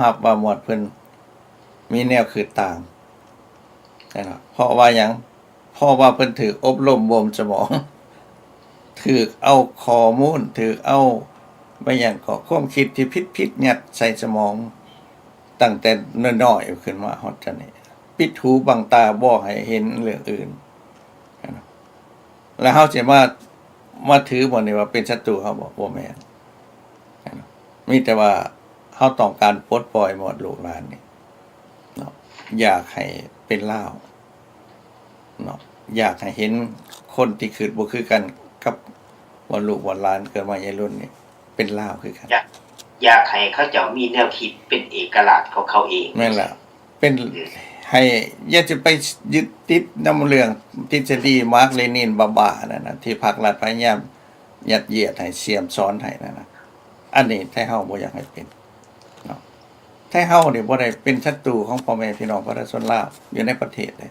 ຮັບວ່າໝວດເພິ່ນມີແນວຄິດຕ່າງ ແມ່ນບໍ່? ເພາະວ່າຫຍັງ? ເພາະວ່າເພິ່ນຖືກອົບຮົມບົ່ມສະໝອງ ຖືກເອົາຂໍ້ມູນ ຖືກເອົາ ແມ່ນຫຍັງເກາະ ຄວາມຄິດທີ່ຜິດໆຍັດໃສ່ສະໝອງ ຕັ້ງແຕ່ນ້ອຍໆຂຶ້ນມາຮອດຕອນນີ້ ປິດຫູບັງຕາບໍ່ໃຫ້ເຫັນເລື່ອງອື່ນ ແລ້ວເຮົາຊິມາ ມາຖືໝວດນີ້ວ່າເປັນສັດຕູເຮົາບໍ່? ບໍ່ແມ່ນ. ມີແຕ່ວ່າເຮົາຕ້ອງການປົດປ່ອຍໝວດລູກຫຼານນີ້ເນາະ ຢາກໃຫ້ເປັນລາວເນາະ ຢາກໃຫ້ເຫັນຄົນທີ່ຄິດບໍ່ຄືກັນກັບໝວດລູກໝວດຫຼານເກີດມາໃຫຍ່ລຸ້ນນີ້ ເປັນລາວຄືກັນ ຢາກ ຢາກໃຫ້ເຂົາເຈົ້າມີແນວຄິດເປັນເອກະລາດຂອງເຂົາເອງ. ແມ່ນລະ ເປັນ ໃຫ້ ຢ່າຈະໄປຍຶດຕິດນຳເລື່ອງທິດສະດີມາກເລນິນບ້າໆນັ້ນນະ ທີ່ພັກລັດພະຍາຍາມຍັດຢຽດໃຫ້ ສຽມສອນໃຫ້ນັ້ນນະ ອັນນີ້ໄທເຮົາບໍ່ຢາກໃຫ້ເປັນເນາະ. ໄທເຮົານີ້ບໍ່ໄດ້ເປັນສັດຕູຂອງພໍ່ແມ່ພີ່ນ້ອງປະຊາຊົນລາວຢູ່ໃນປະເທດເດ້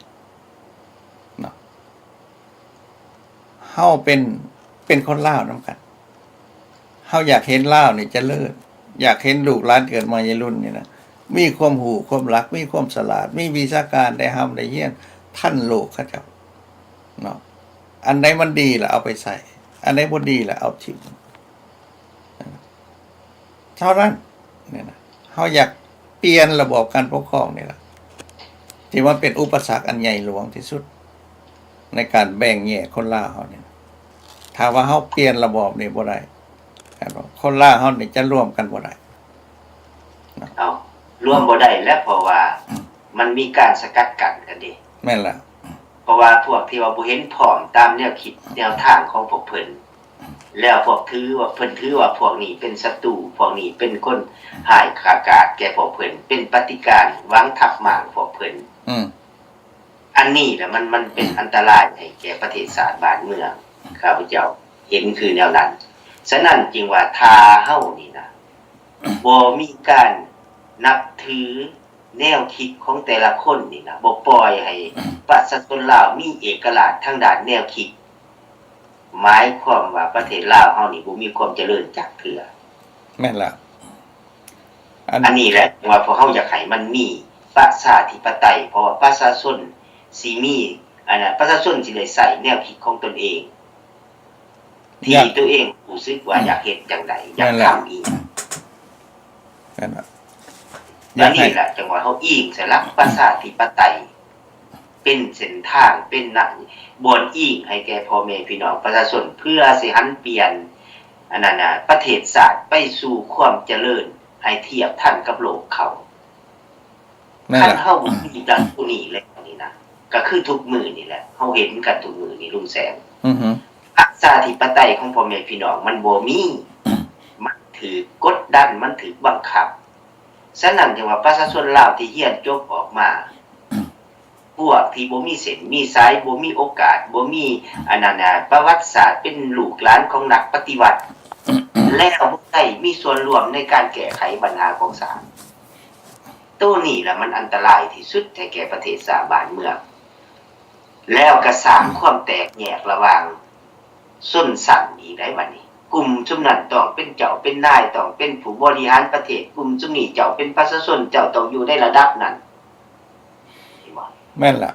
ເນາະ. ເຮົາເປັນ ເປັນຄົນລາວນຳກັນ ເຮົາຢາກເຫັນລາວນີ້ຈະເລີນ ຢາກເຫັນລູກຫຼານເກີດມາໃນລຸ້ນນີ້ນະ ມີຄວາມຮູ້ຄວາມລັກ ມີຄວາມສະຫຼາດ ມີວິຊາການ ໄດ້ຮ່ຳໄດ້ຮຽນ ທັນໂລກເຂົາເຈົ້າເນາະ. ອັນໃດມັນດີລະເອົາໄປໃຊ້ ອັນໃດບໍ່ດີລະເອົາຖິ້ມ ເທົ່ານັ້ນ. ນີ້ນະ ເຮົາຢາກປ່ຽນລະບອບການປົກຄອງນີ້ລະ ທີ່ມັນເປັນອຸປະສັກອັນໃຫຍ່ຫຼວງທີ່ສຸດ ໃນການແບ່ງແຍກຄົນລາວເຮົານີ້ນະ. ຖ້າວ່າເຮົາປ່ຽນລະບອບນີ້ບໍ່ໄດ້ ຄົນລາວເຮົານີ້ຈະລວມກັນບໍ່ໄດ້ເນາະ. ເອົາ ລວມບໍ່ໄດ້ແຫຼະ ເພາະວ່າມັນມີການສະກັດກັ້ນກັນເດ້. ແມ່ນລະ. ເພາະວ່າພວກທີ່ວ່າບໍ່ເຫັນພ້ອມຕາມແນວຄິດແນວທາງຂອງພວກເພິ່ນ ແລ້ວພວກຖືວ່າ ເພິ່ນຖືວ່າພວກນີ້ເປັນສັດຕູ ພວກນີ້ເປັນຄົນຮ້າຍກາດແກ່ພວກເພິ່ນ ເປັນປະຕິການ ຫວັງທັບມ້າງພວກເພິ່ນ. ອືມ ອັນນີ້ລະມັນ ມັນເປັນອັນຕະລາຍໃຫ້ແກ່ປະເທດຊາດບ້ານເມືອງ ຂ້າພະເຈົ້າເຫັນຄືແນວນັ້ນ. ສະນັ້ນຈຶ່ງວ່າຖ້າເຮົານີ້ນະ ບໍ່ມີການນັບຖື ແນວຄິດຂອງແຕ່ລະຄົນນີ້ນະ ບໍ່ປ່ອຍໃຫ້ປະຊາຊົນລາວມີເອກະລາດທາງດ້ານແນວຄິດ ໝາຍຄວາມວ່າປະເທດລາວເຮົານີ້ບໍ່ມີຄວາມຈະເລີນຈັກເທື່ອ. ແມ່ນລະ ອັນ ອັນນີ້ແຫຼະ ວ່າພວກເຮົາຢາກໃຫ້ມັນມີປະຊາທິປະໄຕ ເພາະວ່າປະຊາຊົນຊິມີ ອັນນັ້ນ ປະຊາຊົນຊິໄດ້ໃຊ້ແນວຄິດຂອງຕົນເອງ ທີ່ ຢາກ ຕົວເອງຮູ້ສຶກວ່າ ອືມ ຢາກເຮັດຈັ່ງໃດ ຢາກ ແມ່ນແຫຼະ ທຳອີ່ຫຍັງ. ແມ່ນລະ ອັນນີ້ລະ ຢາກໃຫ້ ຈັ່ງວ່າເຮົາອີງໃສ່ຫຼັກປະຊາທິປະໄຕ ເປັນເສັ້ນທາງ ເປັນນະ ບ່ອນອີງໃຫ້ແກ່ພໍ່ແມ່ພີ່ນ້ອງປະຊາຊົນ ເພື່ອຊິຫັນປ່ຽນ ອັນນັ້ນນະ ປະເທດຊາດໄປສູ່ຄວາມຈະເລີນ ໃຫ້ທຽບທັນກັບໂລກເຂົາ. ແມ່ນລະ ຄັນເຮົາບໍ່ມີຫຼັກໂຕນີ້ແລ້ວນີ້ນະ ກະຄືທຸກມື້ນີ້ແຫຼະ ເຮົາເຫັນກັນທຸກມື້ນີ້ ລຸງແສງ ອືຮຶ ປະຊາທິປະໄຕຂອງພໍ່ແມ່ພີ່ນ້ອງມັນບໍ່ມີ ມັນຖືກກົດດັນ ມັນຖືກບັງຄັບ. ສະນັ້ນຈຶ່ງວ່າປະຊາຊົນລາວທີ່ຮຽນຈົບອອກມາ ພວກທີ່ບໍ່ມີເສັ້ນມີສາຍ ບໍ່ມີໂອກາດ ບໍ່ມີ ອັນນັ້ນນະ ປະຫວັດສາດ ເປັນລູກຫຼານຂອງນັກປະຕິວັດ ແລ້ວບໍ່ໄດ້ມີສ່ວນຮ່ວມໃນການແກ້ໄຂບັນຫາຂອງຊາດ. ໂຕນີ້ລະມັນອັນຕະລາຍທີ່ສຸດໃຫ້ແກ່ປະເທດຊາດບ້ານເມືອງ ແລ້ວກະສ້າງຄວາມແຕກແຍກລະຫວ່າງຊົນຊັ້ນອີກໄດ໋ບັດນີ້. ກຸ່ມຊຸມນັ້ນຕ້ອງເປັນເຈົ້າເປັນນາຍ ຕ້ອງເປັນຜູ້ບໍລິຫານປະເທດ ກຸ່ມຊຸມນີ້ເຈົ້າເປັນປະຊາຊົນ ເຈົ້າຕ້ອງຢູ່ໃນລະດັບນັ້ນ ເຫັນບໍ່? ແມ່ນລະ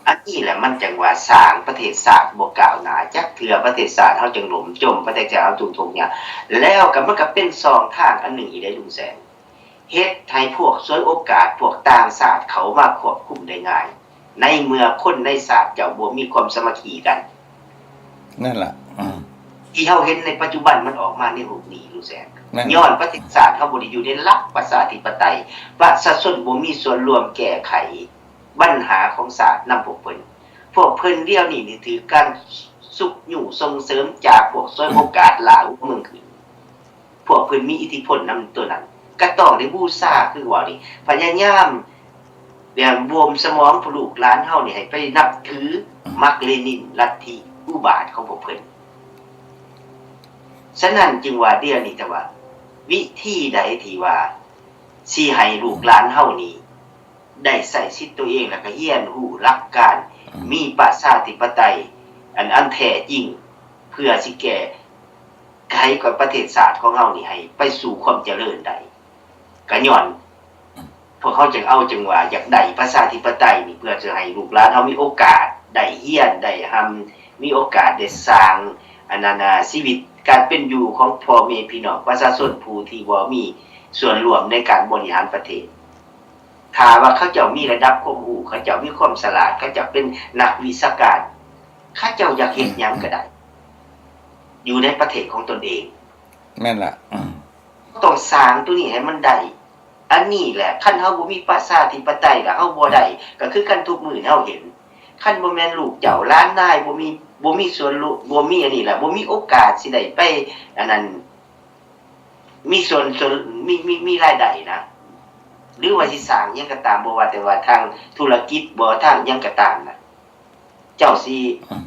ອັນນີ້ແຫຼະມັນຈັ່ງວ່າສ້າງປະເທດຊາດບໍ່ກ້າວໜ້າຈັກເທື່ອ ປະເທດຊາດເຮົາຈຶ່ງລົ້ມຈົມ ປະເທດຊາດເຮົາທຸກທຸກຍາກ ແລ້ວກະມັນກະເປັນຊ່ອງທາງອັນໜຶ່ງອີກເດ້ລຸງແສງ ເຮັດໃຫ້ພວກສວຍໂອກາດ ພວກຕ່າງຊາດເຂົ້າມາຄວບຄຸມໄດ້ງ່າຍ ໃນເມື່ອຄົນໃນຊາດເຈົ້າບໍ່ມີຄວາມສາມັກຄີກັນ. ນັ້ນລະ ທີ່ເຮົາເຫັນໃນປັດຈຸບັນມັນອອກມາໃນຮູບນີ້ ລຸງແສງ ແມ່ນ ຍ້ອນປະເທດຊາດເຮົາບໍ່ໄດ້ຢູ່ໃນຫຼັກປະຊາທິປະໄຕ ປະຊາຊົນບໍ່ມີສ່ວນຮ່ວມແກ້ໄຂບັນຫາຂອງຊາດນຳພວກເພິ່ນ. ພວກເພິ່ນດຽວນີ້ນີ້ຖືກການຊຸກຍູ້ສົ່ງເສີມຈາກພວກສວຍໂອກາດລ່າຫົວເມືອງຂຶ້ນ. ພວກເພິ່ນມີອິດທິພົນນຳໂຕນັ້ນ ກະຕ້ອງໄດ້ບູຊາ ຄືເວົ້ານີ້ ພະຍາຍາມແບບບົ່ມສະໝອງພວກລູກຫຼານເຮົານີ້ໃຫ້ໄປນັບຖື ອືມ ມາກເລນິນ ລັດທິອຸບາດຂອງພວກເພິ່ນ. ສະນັ້ນຈຶ່ງວ່າດຽວນີ້ ແຕ່ວ່າວິທີໃດທີ່ວ່າຊິໃຫ້ລູກຫຼານເຮົານີ້ ໄດ້ໃຊ້ສິດໂຕເອງ ແລ້ວກະຮຽນຮູ້ຫຼັກການ ອືມ ມີປະຊາທິປະໄຕ ອັນ ອັນແທ້ຈິງ ເພື່ອຊິແກ້ໄຂກັບປະເທດຊາດຂອງເຮົານີ້ໃຫ້ໄປສູ່ຄວາມຈະເລີນໄດ້ ກະຍ້ອນ ພວກເຮົາຈຶ່ງເອົາ ຈຶ່ງວ່າຢາກໄດ້ປະຊາທິປະໄຕນີ້ ເພື່ອຈະໃຫ້ລູກຫຼານເຮົາມີໂອກາດໄດ້ຮຽນ ໄດ້ຮ່ຳ ມີໂອກາດໄດ້ສ້າງ ອັນນັ້ນນະ ຊີວິດການເປັນຢູ່ຂອງພໍ່ແມ່ພີ່ນ້ອງປະຊາຊົນຜູ້ທີ່ບໍ່ມີສ່ວນຮ່ວມໃນການບໍລິຫານປະເທດ. ຖ້າວ່າເຂົາເຈົ້າມີລະດັບຄວາມຮູ້ ເຂົາເຈົ້າມີຄວາມສະຫຼາດ ເຂົາເຈົ້າເປັນນັກວິຊາການ ເຂົາເຈົ້າຢາກເຮັດຫຍັງກໍໄດ້ ຢູ່ໃນປະເທດຂອງຕົນເອງ. ແມ່ນລະ ອືມ ຕ້ອງສ້າງໂຕນີ້ໃຫ້ມັນໄດ້. ອັນນີ້ແຫຼະ ຄັນເຮົາບໍ່ມີປະຊາທິປະໄຕລະເຮົາບໍ່ໄດ້ ກໍຄືກັນທຸກມື້ນີ້ເຮົາເຫັນ ຄັນບໍ່ແມ່ນລູກເຈົ້າຫຼານນາຍບໍ່ມີ ບໍ່ມີສ່ວນຮູ້ ບໍ່ມີອັນນີ້ລະ ບໍ່ມີໂອກາດຊິໄດ້ໄປ ອັນນັ້ນ ມີສ່ວນ ສ່ວນ ມີ ມີ ມີລາຍໄດ້ນະ ຫຼືວ່າຊິສ້າງຫຍັງກໍຕາມ ບໍ່ວ່າແຕ່ວ່າທາງທຸລະກິດບໍ ທາງຫຍັງກໍຕາມນະ ເຈົ້າຊິ ອືມ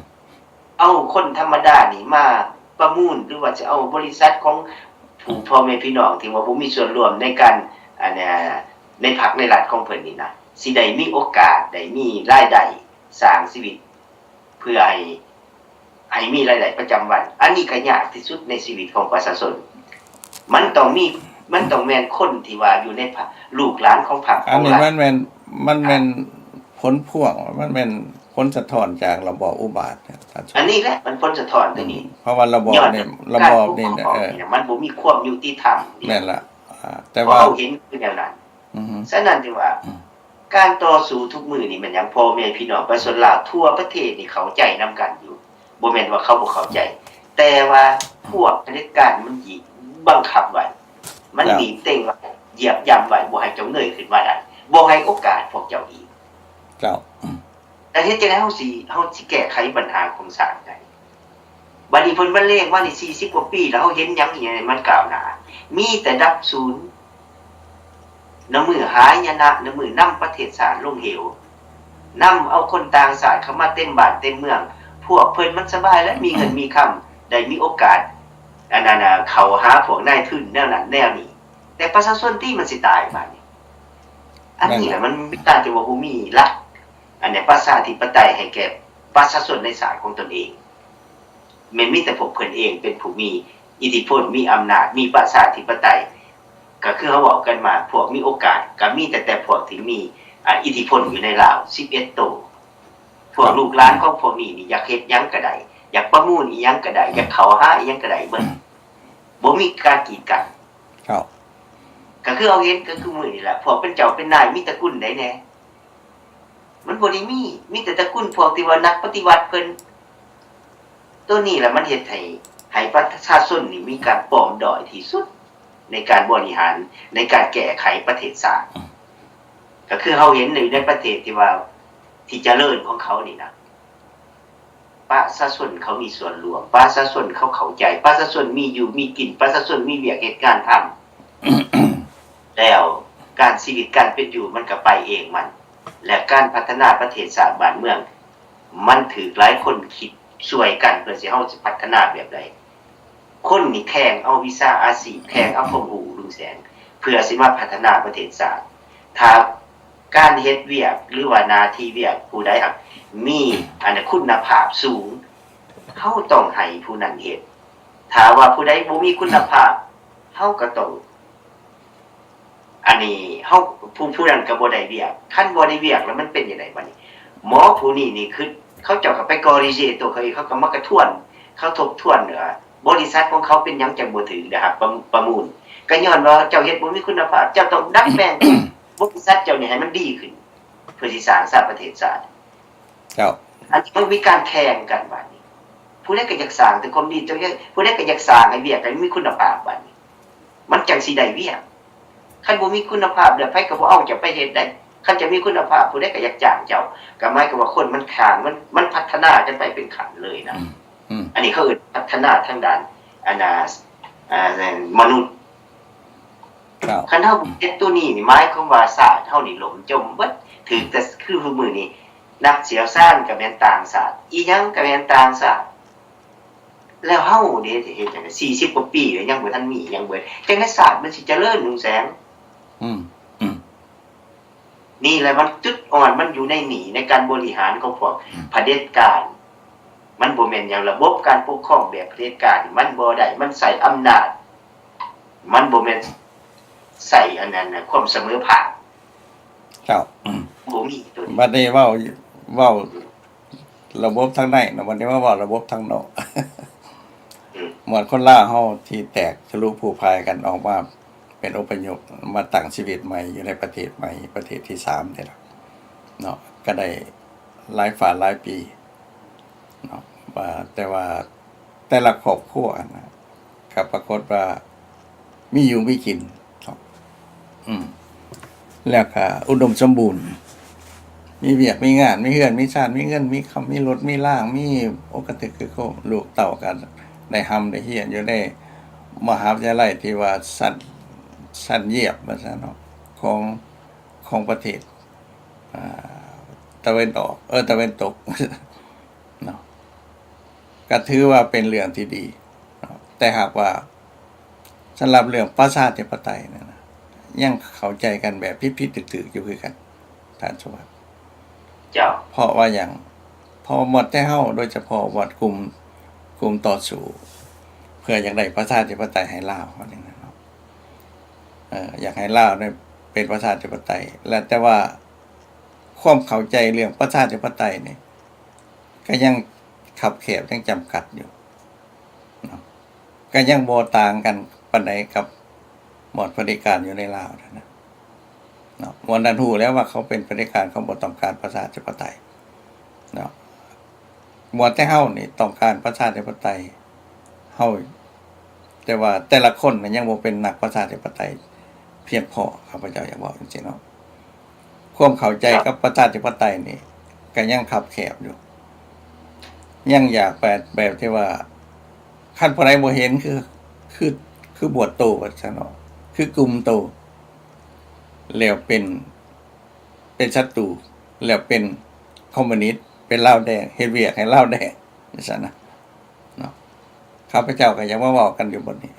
ເອົາຄົນທຳມະດານີ້ມາປະມູນ ຫຼືວ່າຊິເອົາບໍລິສັດຂອງຜູ້ ພໍ່ແມ່ພີ່ນ້ອງທີ່ວ່າບໍ່ມີສ່ວນຮ່ວມໃນການ ອັນ ໃນ ໃນພັກໃນລັດຂອງເພິ່ນນີ້ນະ ຊິໄດ້ມີໂອກາດ ໄດ້ມີລາຍໄດ້ ສ້າງຊີວິດ ເພື່ອໃຫ້ ໃຫ້ມີລາຍໄດ້ປະຈຳວັນ. ອັນນີ້ກໍຍາກທີ່ສຸດໃນຊີວິດຂອງປະຊາຊົນ. ມັນຕ້ອງມີ ມັນຕ້ອງແມ່ນຄົນທີ່ວ່າຢູ່ໃນພັກ ລູກຫຼານຂອງພັກຂອງລັດ. ອັນນີ້ມັນແມ່ນ ມັນແມ່ນຜົນພວງ ມັນແມ່ນຜົນສະທ້ອນຈາກລະບອບອຸບາດ. ອັນນີ້ແຫຼະມັນຜົນສະທ້ອນຕົວນີ້ ອືມ ເພາະວ່າລະບອບນີ້ ລະບອບນີ້ ການປົກຄອງ ເອີ ນີ້ນະ ມັນບໍ່ມີຄວາມຍຸຕິທຳ. ແມ່ນລະ ອາ ແຕ່ວ່າເຮົາເຫັນຄືແນວນັ້ນ. ອືຮຶ ສະນັ້ນຈຶ່ງວ່າ ອືມ ການຕໍ່ສູ້ທຸກມື້ນີ້ແມ່ນຫຍັງ? ພໍ່ແມ່ພີ່ນ້ອງປະຊາຊົນລາວທົ່ວປະເທດນີ້ເຂົ້າໃຈນຳກັນຢູ່ ບໍ່ແມ່ນວ່າເຂົາບໍ່ເຂົ້າໃຈ ແຕ່ວ່າພວກຜະເດັດການມັນບີບບັງຄັບໄວ້ ມັນ ເຈົ້າ ບີບເຕັງໄວ້ ຢຽບຢ່ຳໄວ້ ບໍ່ໃຫ້ເຈົ້າເງີຍຂຶ້ນມາໄດ້ ບໍ່ໃຫ້ໂອກາດພວກເຈົ້າອີກ. ເຈົ້າ ອືມ ແລ້ວເຮັດຈັ່ງໃດເຮົາຊິ ເຮົາຊິແກ້ໄຂບັນຫາຂອງຊາດໄດ້? ບັດນີ້ເພິ່ນບັນເລງມານີ້ສີ່ສິບກວ່າປີແລ້ວ ເຮົາເຫັນຫຍັງອີກໃຫ້ມັນກ້າວໜ້າ? ມີແຕ່ດັບສູນ ນຳມືຫາຍະນະ ນຳມືນຳປະເທດຊາດລົງເຫວ ນຳເອົາຄົນຕ່າງຊາດເຂົ້າມາເຕັມບ້ານເຕັມເມືອງ. ພວກເພິ່ນມັນສະບາຍແລ້ວ ມີເງິນມີຄຳ ໄດ້ມີໂອກາດ ອັນນັ້ນນະ ເຂົ້າຫາພວກນາຍທຶນແນວນັ້ນແນວນີ້ ແຕ່ປະຊາຊົນຕິມັນຊິຕາຍບາດນີ້. ອັນນີ້ລະ ແມ່ນລະ ມັນມີການທີ່ວ່າບໍ່ມີຫຼັກ ອັນນີ້ປະຊາທິປະໄຕໃຫ້ແກ່ປະຊາຊົນໃນຊາດຂອງຕົນເອງ ແມ່ນມີແຕ່ພວກເພິ່ນເອງເປັນຜູ້ມີອິດທິພົນ ມີອຳນາດ ມີປະຊາທິປະໄຕ. ກໍຄືເຮົາເວົ້າກັນມາ ພວກມີໂອກາດກໍມີແຕ່ ແຕ່ພວກທີ່ມີ ອາ ອິດທິພົນຢູ່ໃນລາວສິບເອັດໂຕ. ພວກ ຄັບ ລູກຫຼານຂອງພວກນີ້ນີ້ ຢາກເຮັດຫຍັງກໍໄດ້ ຢາກປະມູນອີ່ຫຍັງກໍໄດ້ ຢາກເຂົ້າຫາອີ່ຫຍັງກໍໄດ້ເບິດ ບໍ່ມີການກີດກັນ. ເຈົ້າ ກໍຄືເຮົາເຫັນກໍຄືມື້ນີ້ແຫຼະ ພວກເປັນເຈົ້າເປັນນາຍມີຕະກຸນໃດແດ່? ມັນບໍ່ໄດ້ມີ ມີແຕ່ຕະກຸນພວກທີ່ວ່ານັກປະຕິວັດເພິ່ນ. ໂຕນີ້ລະມັນເຮັດໃຫ້ ໃຫ້ປະຊາຊົນນີ້ມີການປອມດ້ອຍທີ່ສຸດໃນການບໍລິຫານ ໃນການແກ້ໄຂປະເທດຊາດ. ອືມ ກໍຄືເຮົາເຫັນຢູ່ໃນປະເທດທີ່ວ່າ ທີ່ຈະເລີນຂອງເຂົານີ້ນະ ປະຊາຊົນເຂົາມີສ່ວນຮ່ວມ ປະຊາຊົນເຂົາເຂົ້າໃຈ ປະຊາຊົນມີຢູ່ມີກິນ ປະຊາຊົນມີວຽກເຮັດງານທຳ ແລ້ວການ ຊີວິດການເປັນຢູ່ມັນກໍໄປເອງມັນ ແລະ ການພັດທະນາປະເທດຊາດບ້ານເມືອງ ມັນຖືກຫຼາຍຄົນຄິດຊ່ວຍກັນ ເພື່ອຊິ ເຮົາຊິພັດທະນາແບບໃດ. ຄົນນີ້ແຂ່ງເອົາວິຊາອາຊີບ ແຂ່ງເອົາຄວາມຮູ້ລຸງແສງ ເພື່ອຊິມາພັດທະນາປະເທດຊາດ. ຖ້າການເຮັດວຽກ ຫຼືວ່າໜ້າທີ່ວຽກຜູ້ໃດຫາກມີ ອັນ ຄຸນນະພາບສູງ ເຮົາຕ້ອງໃຫ້ຜູ້ນັ້ນເຮັດ. ຖ້າວ່າຜູ້ໃດບໍ່ມີຄຸນນະພາບ ເຮົາກໍຕ້ອງ ອັນນີ້ເຮົາ ຜູ້ ຜູ້ນັ້ນກໍບໍ່ໄດ້ວຽກ ຄັນບໍ່ໄດ້ວຽກແລ້ວມັນເປັນຈັ່ງໃດບັດນີ້? ໝໍຜູ້ນີ້ນີ້ຄືເຂົາເຈົ້າກໍໄປ corrige ຕົວເຂົາເອງ ເຂົາກໍມາກະທວນ ເຂົາທົບທວນວ່າບໍລິສັດຂອງເຂົາເປັນຫຍັງຈັ່ງບໍ່ຖືກໄດ້ຮັບປະ ປະມູນ ກໍຍ້ອນວ່າເຈົ້າເຮັດບໍ່ມີຄຸນນະພາບ ເຈົ້າຕ້ອງດັດແປງບໍລິສັດເຈົ້ານີ້ໃຫ້ມັນດີຂຶ້ນ ເພື່ອຊິສ້າງສາປະເທດຊາດ. ເຈົ້າ ອັນນີ້ມັນມີການແຂ່ງກັນບາດນີ້ ຜູ້ໃດກໍຢາກສ້າງແຕ່ຄວາມດີ ເຈົ້າ ຜູ້ໃດກໍຢາກສ້າງໃຫ້ວຽກໃຫ້ມີຄຸນນະພາບບາດນີ້ ມັນຈັ່ງຊິໄດ້ວຽກ. ຄັນບໍ່ມີຄຸນນະພາບແລ້ວ ໃຜກໍບໍ່ເອົາເຈົ້າໄປເຮັດໄດ໋. ຄັນເຈົ້າມີຄຸນນະພາບ ຜູ້ໃດກໍຢາກຈ້າງເຈົ້າ. ກໍໝາຍຄວາມວ່າຄົນມັນຂ້າງ ມັນ ມັນພັດທະນາກັນໄປເປັນຂັ້ນເລີຍນະ. ອືມ ອືມ ອັນນີ້ເຂົາເອີ້ນພັດທະນາທາງດ້ານ ອັນນ່າ ອ່າ ມະນຸດ. ເຈົ້າ ຄັນເຮົາເຮັດໂຕນີ້ນີ້ ໝາຍຄວາມວ່າຊາດເຮົານີ້ລົ້ມຈົມເບິດ. ຖືກແຕ່ຄືມື້ນີ້ ນັກຊ່ຽວຊານກໍແມ່ນຕ່າງຊາດ ອີ່ຫຍັງກໍແມ່ນຕ່າງຊາດ. ແລ້ວເຮົາເດ ຊິເຮັດຈັ່ງໃດ? ສີ່ສິບກວ່າປີແລ້ວ ຍັງບໍ່ທັນມີຫຍັງເບີດ ຈັ່ງໃດຊາດມັນຊິຈະເລີນ ລຸງແສງ? ອືມ ອືມ ນີ້ແຫຼະ ມັນຈຸດອ່ອນມັນຢູ່ໃນນີ້ ໃນການບໍລິຫານຂອງພວກ ອືມ ຜະເດັດການ. ມັນບໍ່ແມ່ນຫຍັງ ລະບົບການປົກຄອງແບບຜະເດັດການ ມັນບໍ່ໄດ້ ມັນໃຊ້ອຳນາດ ມັນບໍ່ແມ່ນໃຊ້ອັນນັ້ນນະ ຄວາມສະເໝີພາບ. ເຈົ້າ ບໍ່ມີໂຕນີ້ ບັດນີ້ເວົ້າ ເວົ້າ ອືມ ລະບົບທາງໃນເນາະ ບັດນີ້ມາເວົ້າລະບົບທາງນອກ. ອືມ ໝວດຄົນລາວເຮົາທີ່ແຕກທະລຸຜຸພັງກັນອອກມາເປັນອົບພະຍົບ ມາຕັ້ງຊີວິດໃໝ່ຢູ່ໃນປະເທດໃໝ່ ປະເທດທີສາມນີ້ລະເນາະ ກໍໄດ້ຫຼາຍຝາຫຼາຍປີເນາະ ວ່າ ແຕ່ວ່າແຕ່ລະຄອບຄົວຫັ້ນນະ ກໍປາກົດວ່າມີຢູ່ມີກິນເນາະ ອືມ ແລ້ວກໍອຸດົມສົມບູນ ມີວຽກມີງານ ມີເຮືອນມີຊານ ມີເງິນມີຄຳ ມີລົດມີລາງ ມີ ໂອ ກະເຕັກກະໂຄ ລູກເຕົ້າກໍໄດ້ຮ່ຳໄດ້ຮຽນຢູ່ໃນມະຫາວິທະຍາໄລທີ່ວ່າຊັ້ນ ຊັ້ນຢຽບວ່າຊັ້ນເນາະ ຂອງ ຂອງປະເທດ ອາ ຕາເວັນອອກ ເອີ ຕາເວັນຕົກເນາະ ກໍຖືວ່າເປັນເລື່ອງທີ່ດີເນາະ ແຕ່ຫາກວ່າ ສຳລັບເລື່ອງປະຊາທິປະໄຕນັ້ນນະ ຍັງເຂົ້າໃຈກັນແບບຜິດໆຖືກໆຢູ່ຄືກັນ ທ່ານສຸວັດ. ເຈົ້າ. ເພາະວ່າຫຍັງ? ເພາະວ່າໝວດແຕ່ເຮົາ ໂດຍສະເພາະໝວດກຸ່ມ ກຸ່ມຕໍ່ສູ້ ເພື່ອຢາກໄດ້ປະຊາທິປະໄຕໃຫ້ລາວເຮົານີ້ນະເນາະ ເອີ ຢາກໃຫ້ລາວໄດ້ເປັນປະຊາທິປະໄຕ ແລະ ແຕ່ວ່າຄວາມເຂົ້າໃຈເລື່ອງປະຊາທິປະໄຕນີ້ ກໍຍັງຄັບແຄບ ຍັງຈຳກັດຢູ່ເນາະ ກໍຍັງບໍ່ຕ່າງກັນປານໃດກັບໝວດຜະເດັດການຢູ່ໃນລາວນັ້ນນະເນາະ. ໝວດນັ້ນຮູ້ແລ້ວວ່າເຂົາເປັນຜະເດັດການ ເຂົາບໍ່ຕ້ອງການປະຊາທິປະໄຕເນາະ ໝວດແຕ່ເຮົານີ້ຕ້ອງການປະຊາທິປະໄຕ ເຮົາ ແຕ່ວ່າແຕ່ລະຄົນນະຍັງບໍ່ເປັນນັກປະຊາທິປະໄຕພຽງພໍ ຂ້າພະເຈົ້າຢາກເວົ້າຈັ່ງຊີ້ເນາະ. ຄວາມເຂົ້າໃຈກັບປະຊາທິປະໄຕນີ້ກໍຍັງຄັບແຄບຢູ່ ຍັງຢາກແບບ ແບບທີ່ວ່າ ຄັນຜູ້ໃດບໍ່ເຫັນ ຄື ຄື ຄືບວດໂຕວ່າຊັ້ນເນາະ ຄືກຸມໂຕ ແລ້ວເປັນ ເປັນສັດຕູ ແລ້ວເປັນຄອມມູນິດ ເປັນລາວແດງ ເຮັດວຽກໃຫ້ລາວແດງ ຈັ່ງຊັ້ນນະເນາະ. ຂ້າພະເຈົ້າກໍຢາກມາເວົ້າກັນຢູ່ບ່ອນນີ້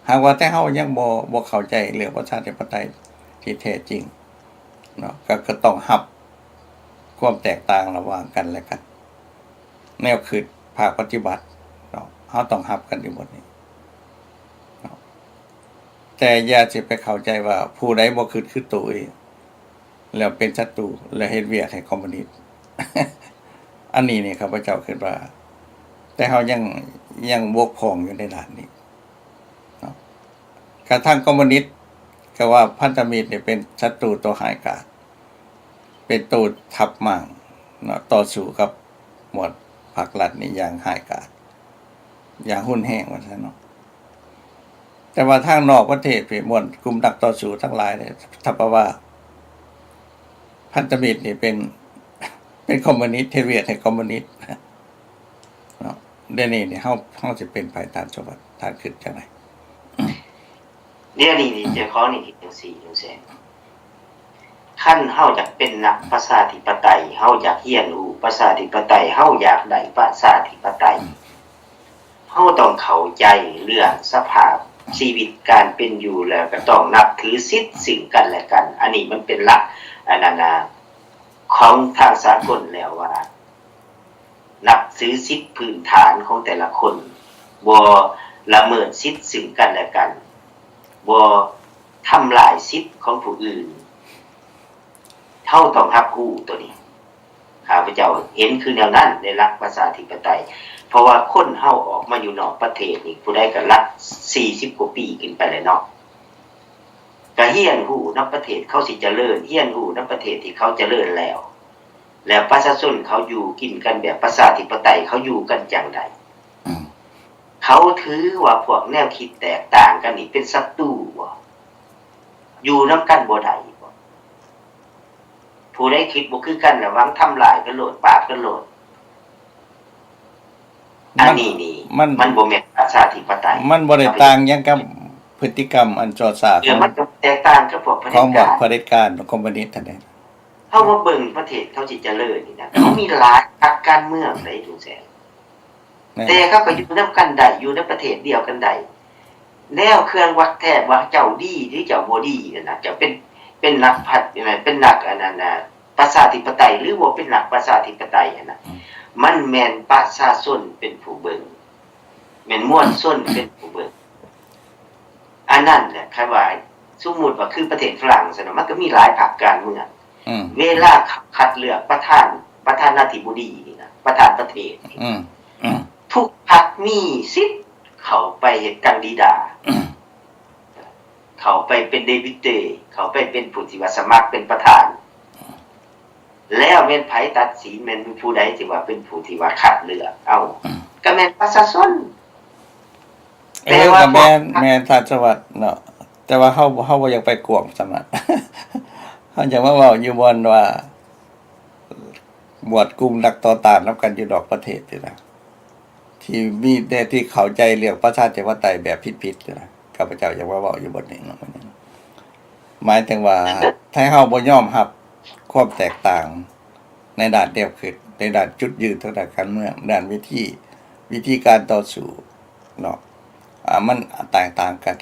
ຫາກວ່າແຕ່ເຮົາຍັງບໍ່ ບໍ່ເຂົ້າໃຈເລື່ອງປະຊາທິປະໄຕທີ່ແທ້ຈິງເນາະ ກໍ ກໍຕ້ອງຮັບຄວາມແຕກຕ່າງລະຫວ່າງກັນແລະກັນ ແນວຄິດພາກປະຕິບັດເນາະ ເຮົາຕ້ອງຮັບກັນຢູ່ບ່ອນນີ້ເນາະ. ແຕ່ຢ່າຊິໄປເຂົ້າໃຈວ່າຜູ້ໃດບໍ່ຄິດຄືໂຕເອງ ແລ້ວເປັນສັດຕູ ແລ້ວເຮັດວຽກໃຫ້ຄອມມູນິດ ອັນນີ້ນີ້ຂ້າພະເຈົ້າຄິດວ່າ ແຕ່ເຮົາຍັງ ຍັງບົກຜ່ອງຢູ່ໃນດ້ານນີ້ເນາະ. ກະທາງຄອມມູນິດກໍວ່າພັນທະມິດນີ້ເປັນສັດຕູໂຕຮ້າຍກາດ ເປັນໂຕທັບມ້າງເນາະ ຕໍ່ສູ້ກັບໝວດພັກລັດນີ້ຢ່າງຮ້າຍກາດ ຢ່າງຮຸນແຮງວ່າຊັ້ນເນາະ. ແຕ່ວ່າທາງນອກປະເທດເປັນໝວດກຸ່ມນັກຕໍ່ສູ້ທັງຫຼາຍນີ້ ຖ້າວ່າພັນທະມິດນີ້ເປັນ ເປັນຄອມມູນິດ ເຮັດວຽກໃຫ້ຄອມມູນິດເນາະ ດຽວນີ້ນີ້ເຮົາ ເຮົາຊິເປັນໃຜ ທ່ານສົມບັດ ທ່ານຄິດຈັ່ງໃດ? ດຽວນີ້ນີ້ ເຈົ້າຂອງນີ້ຄິດຈັ່ງຊີ້ ລຸງແສງ ຄັນເຮົາຢາກເປັນນັກປະຊາທິປະໄຕ ເຮົາຢາກຮຽນຮູ້ປະຊາທິປະໄຕ ເຮົາຢາກໄດ້ປະຊາທິປະໄຕ ເຮົາຕ້ອງເຂົ້າໃຈເລື່ອງສະພາບຊີວິດການເປັນຢູ່ ແລ້ວກໍຕ້ອງນັບຖືສິດຊຶ່ງກັນແລະກັນ. ອັນນີ້ມັນເປັນຫຼັກ ອັນນັ້ນນະ ຂອງທາງສາກົນແລ້ວວ່າ ນັບຖືສິດພື້ນຖານຂອງແຕ່ລະຄົນ, ບໍ່ລະເມີດສິດຊຶ່ງກັນແລະກັນ, ບໍ່ທຳລາຍສິດຂອງຜູ້ອື່ນ. ເຮົາຕ້ອງຮັບຮູ້ໂຕນີ້. ຂ້າພະເຈົ້າເຫັນຄືແນວນັ້ນໃນຫຼັກປະຊາທິປະໄຕ, ເພາະວ່າຄົນເຮົາອອກມາຢູ່ນອກປະເທດນີ້ ຜູ້ໃດກໍຫຼັກສີ່ສິບກວ່າປີຂຶ້ນໄປແລ້ວເນາະ, ກໍຮຽນຮູ້ນຳປະເທດເຂົາຊິຈະເລີນ, ຮຽນຮູ້ນຳປະເທດທີ່ເຂົາຈະເລີນແລ້ວ, ແລ້ວປະຊາຊົນເຂົາຢູ່ກິນກັນແບບປະຊາທິປະໄຕ ເຂົາຢູ່ກັນຈັ່ງໃດ? ອືມ ເຂົາຖືວ່າພວກແນວຄິດແຕກຕ່າງກັນນີ້ເປັນສັດຕູບໍ? ຢູ່ນຳກັນບໍ່ໄດ້ບໍ? ຜູ້ໃດຄິດບໍ່ຄືກັນລະຫວັງທຳລາຍກັນໂລດ, ປາບກັນໂລດ. ອັນນີ້ນີ້ ມັນ ມັນບໍ່ແມ່ນປະຊາທິປະໄຕ, ມັນບໍ່ໄດ້ຕ່າງຫຍັງກັບພຶດຕິກຳອັນຊົ່ວຊ້າຂອງ ເອີ ມັນກໍແຕກຕ່າງກັບພວກຜະເດັດການ ຂອງພວກຜະເດັດການ ຄອມມູນິດຫັ້ນແຫຼະ. ເຮົາມາເບິ່ງປະເທດເຂົາຊິຈະເລີນນີ້ນະ ເຂົາມີຫຼາຍພັກການເມືອງເດ້ ລຸງແສງ. ແມ່ນ ແຕ່ເຂົາກໍຢູ່ນຳກັນໄດ້, ຢູ່ໃນປະເທດດຽວກັນໄດ້. ແນວເຄື່ອງວັດແທກວ່າເຈົ້າດີ ຫຼື ເຈົ້າບໍ່ດີນັ້ນນະ, ເຈົ້າເປັນ ເປັນນັກພັດ ເປັນນັກອັນນັ້ນນະ ປະຊາທິປະໄຕ ຫຼື ບໍ່ເປັນນັກປະຊາທິປະໄຕຫັ້ນນະ, ອືມ ມັນແມ່ນປະຊາຊົນເປັນຜູ້ເບິ່ງ, ແມ່ນມວນຊົນເປັນຜູ້ເບິ່ງ. ອັນນັ້ນແຫຼະ ຄັນວ່າສົມມຸດວ່າຄືປະເທດຝຣັ່ງຊັ້ນນະ, ມັນກໍມີຫຼາຍພັກການເມືອງ. ອືມ ເວລາຄັດເລືອກປະທານ ປະທານາທິບໍດີນີ້ນະ ປະທານປະເທດນີ້ ອືມ ອືມ ທຸກພັກມີສິດເຂົ້າໄປເຮັດກັນດີດາ ເຂົ້າໄປເປັນເດບິວເຕ ເຂົ້າໄປເປັນຜູ້ທີ່ວ່າສະໝັກເປັນປະທານ ແລ້ວແມ່ນໃຜຕັດສິນ ແມ່ນຜູ້ໃດທີ່ວ່າເປັນຜູ້ທີ່ວ່າຄັດເລືອກ ເອົ້າ ອືມ ກໍແມ່ນປະຊາຊົນ. ເອີ ແຕ່ວ່າ ກໍແມ່ນ ພວກ ແມ່ນທ່ານສະຫວັດເນາະ ແຕ່ວ່າເຮົາ ເຮົາບໍ່ຢາກໄປກວມສ່ຳນັ້ນ ເຮົາຢາກມາເວົ້າຢູ່ບ່ອນວ່າ ໝວດກຸ່ມນັກຕໍ່ຕ້ານນຳກັນຢູ່ນອກປະເທດນີ້ນະ ທີ່ມີແຕ່ທີ່ເຂົ້າໃຈເລື່ອງປະຊາທິປະໄຕແບບຜິດໆນີ້ນະ ຂ້າພະເຈົ້າຢາກມາເວົ້າຢູ່ບ່ອນນີ້ເນາະ ໝາຍເຖິງວ່າ ຖ້າເຮົາບໍ່ຍອມຮັບຄວາມແຕກຕ່າງໃນດ້ານແນວຄິດ ໃນດ້ານຈຸດຢືນທາງດ້ານການເມືອງ ດ້ານວິທີ ວິທີການຕໍ່ສູ້ເນາະ ອາ ມັນແຕກຕ່າງກັນ